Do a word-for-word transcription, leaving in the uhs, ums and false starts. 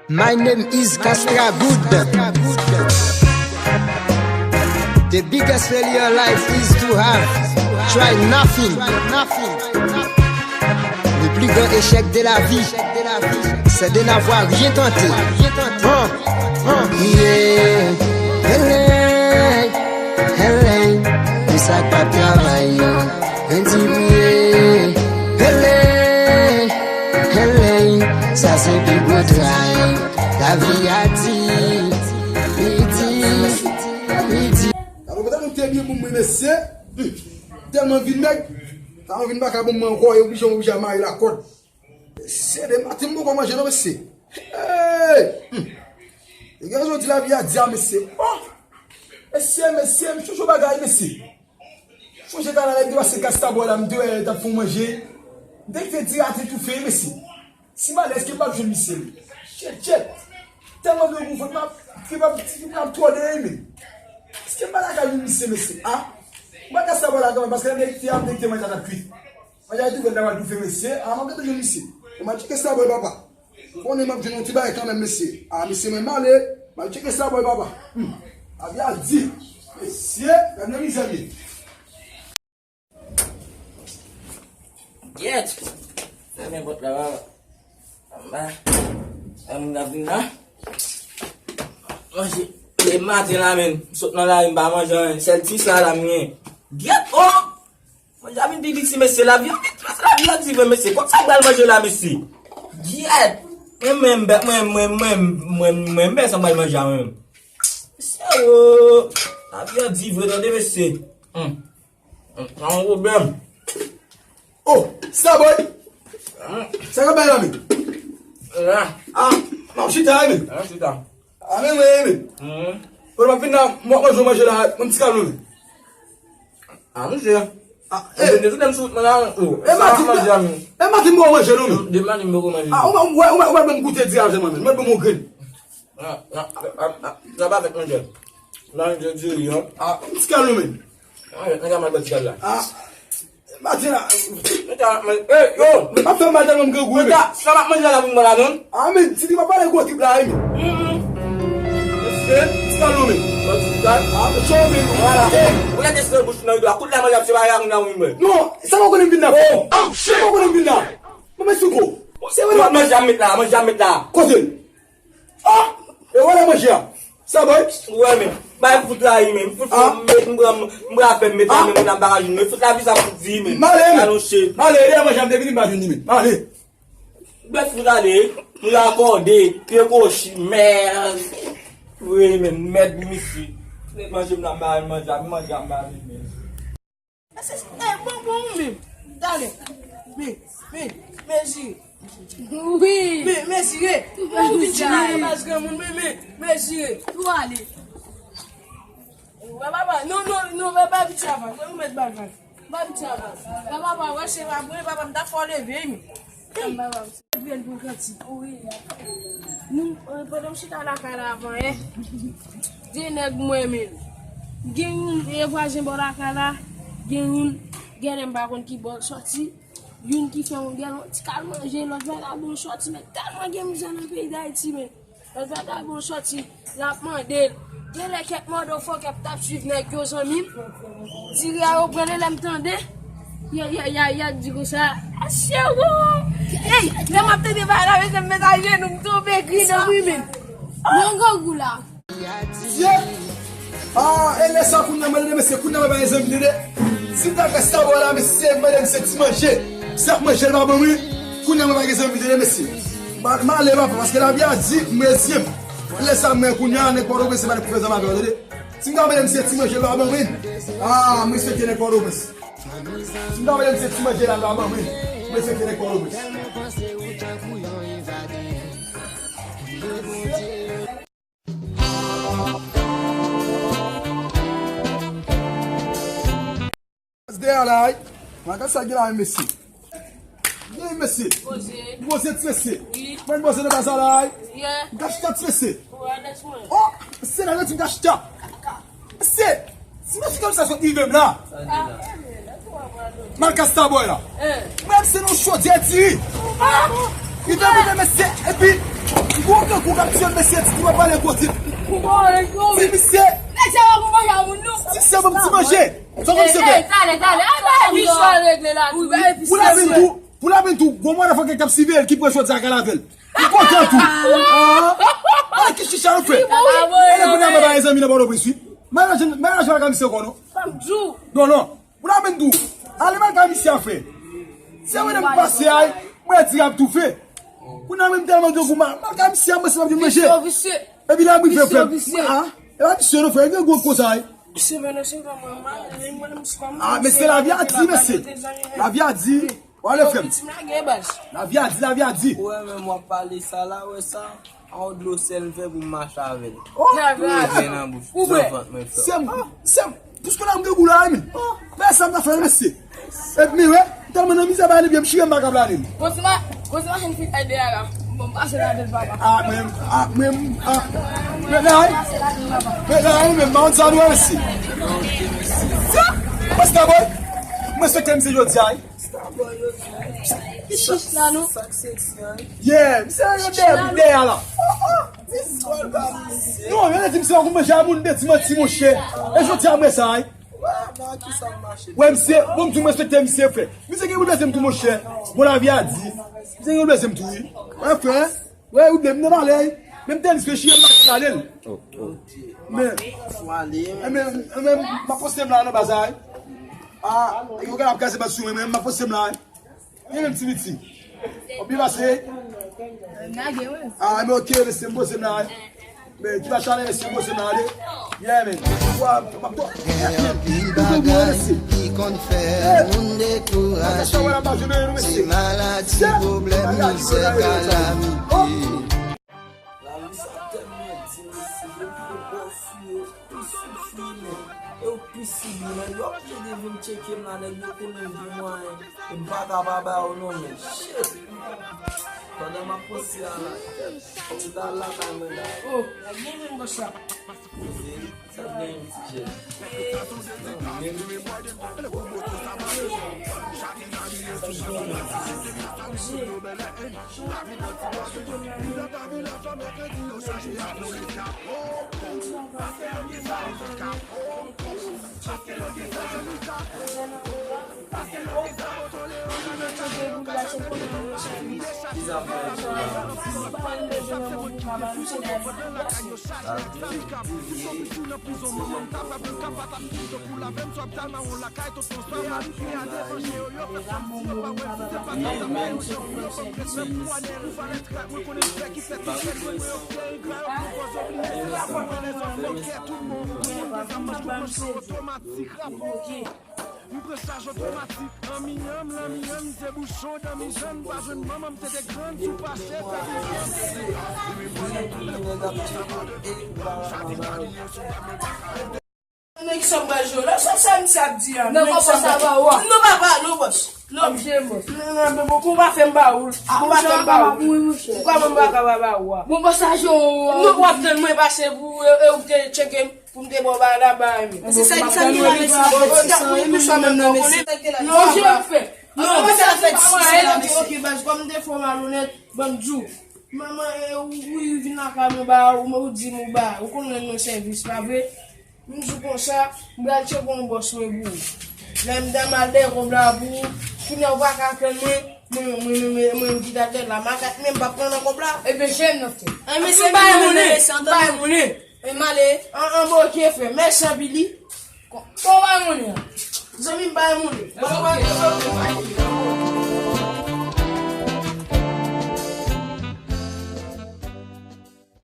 My name is Castra Good. The biggest failure in life is to have try nothing. Le plus grand échec de la vie, c'est de n'avoir rien tenté. Hein? Hein? Yeah. Hello. Hello. Pou sa k pa travay yo. Rendi priye. Hele, hele, sa se pi gwo tray. Lavi a di, li di, li di. Alò, mwen te byen pou mwen, mesye. Hmm. Tèlman vin nèg, sa vin pa ka bon mwen ankò, e oblije, oblije a mare lakòd. Mesye, de maten m poko manje non, mesye. Hey! Hmm. E gen jodi lavi a di a, mesye. Oh! Mesye, mesye, m chonje yon bagay, mesye. Chonje kanal la, m te pase Kastabò la, m te wè t ap fè yon manje. M te kite ti raten toufe, mesye. Si m ale, èske m p ap jwenn misye, menm? Tchèt, tchèt. Tèlman vle gou vant, m ap, m ap, m ap twò dèyè, menm. Èske m pa ta ka jwenn misye, mesye? A? M pa Kastabò la kanmenm, paske lè m te kite a, m te kite manje a t ap kwit. Manje a toufe, m ta pral toufe, mesye. A, m ap gentan jwenn misye. E m al tcheke Kastabò, papa. Konnen m ap jwenn yon ti bagay kanmenm, mesye. A, mesye, mwen m ale. M al tcheke sa, bòy papa. Hmm. Avya di. Mesye, gad nan mizè m ye. Gyèt. Fèmen pòt la, papa. Anba. Fè moun ap vin la. Manje. Depi maten la, menm. M sot nan lari, m pa manje anyen. Sèl ti sa la m gen. Gyèt, oh! Manje a vin pi piti, mesye, lavi a vin piti, lavi a di vre, mesye. Kòman sa pral manje la, mesye? Gyèt! Mwen, mwen, mwen, mwen, mwen, mwen, mwen, mwen, sa pral manje a, mwen. Mesye, oh, lavi a di vre, tande, mesye. Hum. Hum, pa yon pwoblèm. Oh, sa, boy! Hum. Sa ka bay la, men? La. Ah, m ap chita, men. Ah, chita. A men mwen, men. Mhm. Kote m ap vin la, m ap manje, manje la, mwen ti kalon. A, manje. A, e. Mwen tout lè m sou wout mwen la, oh, e sa matin, manje a, men. E matin m poko manje non, men. De matin m poko manje. A, ou mwen, ou mwen, ou mwen ban m goute di a, mwen, men. Mwen ban m yon grenn. A, a, a, a, sa pa fèt manje. Manje diri, an. A, ti kalon, men. A, nèg la mal bati kal la. A, maten la. Mwen ta, mwen, hey, yo! M ap fè mal tèlman m grangou, men. Mwen ta, sa m ap manje la pou mwen la, non? A, men, ti di pa pale gwo trip la, wi, men. Hum, hum. Mesye, ti kalon, men. Mwen ti kal. A, men, chò, men. Vwala. Hey! Ou lè te sere bouch nan ridwa. Kout la manje ap se pa la moun la, wi, mwen. Non, sa pa konnen m vin la. Oh! Oh, shit! Sa pa konnen m vin la. Mwen, men, souko. Se vre. Manje a met la, manje a met la. Kote l? Ah! E wè la manje a. Sa boy? Ou wè men. Bay fout rayi men. Fout, ah, met, m pran, m pran fè m met la men moun nan bagaj nou. Fout lavi sa fout di men. Male men. Alonche. Male, e manje a m te vini m pa jwenn li men. Male. Bèt fout ale. M rakòde. Pye kochi. Mèd. Wi men. Mèd misye. Met manje m nan bagaj manje a. Manje a m bagaj men. Mesye, e, bon, bon, ou menm. Talè. Men, men, mezire. Wi. Men, mezire. Ou vin chita nan baz granmoun, men, men, mezire. Ou ale. Wè papa, non, non, non, wè pa piti avan. Wè ou mèt bagay. Pa piti avan. Wè papa, wè se pa mwen, papa, m ta fè w leve, men. Hey, papa. Bèl pou kanti. Wi. Nou, eh, pandan m chita lakay la avan yè, de nèg mwen menm. Gen youn, e vwazen bò lakay la, gen youn, genlè m pa konn ki bò l sòti. Youn ki fè yon, gen yon ti kal manje, lòt vagabon sòti, men tèlman gen mizè nan peyi Dayiti, men. Lòt vagabon sòti, l ap mande l. Genlè kèk mòdofò k ap t ap swiv nèg yo, zanmi m. Diri a yo pran l, lè m tande. Ya, ya, ya, ya di konsa, "Asye wo!" Ey, lè m ap tande bagay la, mesye, m met ajenou, m tonbe gri nan wi men. Yon gangou la. Dye! Ah, e lè sa kounye a, mwen, mesye, kounye a mwen pa gen zanmi tande. Si m ta fè sa bò la, mesye, mwen, mesye, ti manje. Si ap manje, l pa ban mwen. Kounye a mwen pa gen zanmi tande, mesye. M ale, papa, paske lavi a di, m rezye m. Lè sa, mwen, kounye a, nèg Pòtoprens, se pa nèg pou fè zanmi avè w, tande. Si m ta mande misye ti manje la ban mwen. Ah, m respekte nèg Pòtoprens. Si m ta mande misye ti manje la ban mwen. M respekte nèg Pòtoprens. Dèyè la, ay. Mwen, gad sa gen la, mesye. Gen, mesye. Poze. Poze, ti mesye. Wi. Mwen, poze nan baz la, ay. Yeah. M ka chita, ti mesye. Ou adès mwen. Oh, mesye, la, ti m ka chita. Mesye, ti mesye, kòm sa sot rive m la. Sa gen la. Malkas Starboy la. Mwen se nan chodyè diri. Li te vin mesye, epi gwo kankou k ap tiye mesye, di ki pa pale kote. Di misye, di misye ban m ti manje. Sa w konn se fè? Pou la vin tou, pou la vin tou, gwo motherfucker k ap siveye l ki pran chodyè a k al avè l. Li kontan tou. Ah. Ala ki chicha yo fè. Ele kounye a mwen ba zanmi nan Pòtoprens wi. Mwen laj mwen laj mwen ka misye konnen. Non, non. Pou la vin tou. Ale mal ka misye a fè. Se mwen menm pase ay, mwen di ap toufe. Kounye a menm tèlman gen gou mal ka misye a mwen se pa vin manje. Epi la mwen fè fè. Ah, e pa misye non frè, gen gwo koz ay. Ah, mesye, lavi a di, mesye. Lavi a di. Wale frè m. Lavi a di, lavi a di. Ou wè menm w ap pale sa la, wè sa? A yon dlo sèl m fè pou m mache avè l. Oh! Dlo ren nan bouch, nan vant mwen frè. Se m, se m. Piske la m gen gou la, men. Fè sa m ta fè, mesye. Epi, men, wè, m tèlman nan mizè, ba, epi m chire m pa ka plane m. Konsi ma, konsi machin fin ede a la. Bon, pase la vil papa. Ah, men, ah, men, ah. Men la, men la, men, men, sa nou, mesye. Sa, Master Boy, mwen se kèm se jodi a, wi. Ki chich la, non? Yeah, misye yo dèyè, dèyè la. Non, yo di misye pa konn manje a moun de ti manti, monchè. E jodi a mwen sa, wi. Wè, misye, bon, m di w m respekte misye, frè. Misye gen pou bezwen m tou, monchè. Bon, lavi a di. Misye gen pou bezwen m tou, wi. Wè, frè. Wè, ou byen, m nan pale, wi. Menm tenis ke chire m pa gade l. Men, men, men, m ap poste m la nan baz la, wi. Ah, yo gen ap kraze bat sou mwen, men m ap poste m la, wi. Gen menm ti piti. Ou byen pase? Ah, men ok, mesye, m poze m la, wi. Men, ti pa chale, mesye, m poze m la, wi. Yeah, man. Wa, m ap to-, Gen anpil bagay ki konn fè moun dekouraje. Se maladi, pwoblèm, mizè, kalamite. Lavi sa tèlman di, mesye, depi yo bò fou yo, pi soufri, men, e yo pi sibi, men, yo oblije de vin tcheke m la, nèg yo konnen m gen mwayen, e m pa ka pa ba yo non, men, shit. Pandan m ap panse a la, ti la lakay mwen la. Oh, la gen menm bòs la. Sa gen yon ti jèn. M pran chaj otomatik, anmiyanm, lanmiyanm, se bouchon, danmijann, pa jwenn manman, m te te grann, si w pase, fè vizyon. Nèg sa m pral jwe la, sa, sa misye ap di a? Non, papa, sa pa ou a. Non, papa, non, bòs. Non, m jere, bòs. Non, non, non, bon, bon, pa fè m ba ou. Bon, pa fè m ba ou. Ou ka ban m baka pa ba ou a. Bon, bòs, sa jwe ou a. Non, w ap tann mwen pase pou ou, e, e ou te tcheke m. Pou m te ba w bagay la, bagay men. Se sa, sa ki la, men se la pèdi san, e menm nan, men se. Non, je fè. Non, se la pèdi san, se la, men se. Ok, baz, kòm m te fò malonèt, bann djou. Manman, e, ou, ou vin lakay mwen, ba, ou, ou di m ou ba, ou konn rann mwen sèvis, pa vre? M di w konsa, m pral tcheke yon bòs mwen pou ou. Lè m ta mal dèyè kòb la pou ou, kounye a ou pa ka tann mwen, mwen, mwen, mwen, mwen, mwen ki ta tèt la, makak, men m p ap pran nan kòb la. Ebyen, jèn nan, frè. An, men se bay moun, bay moun. E m ale. An, an, bon, ok, frè. Mèsi anpil, wi. Kon, kon bay moun an. Zanmi m bay moun. Bon, bon, bon, bon.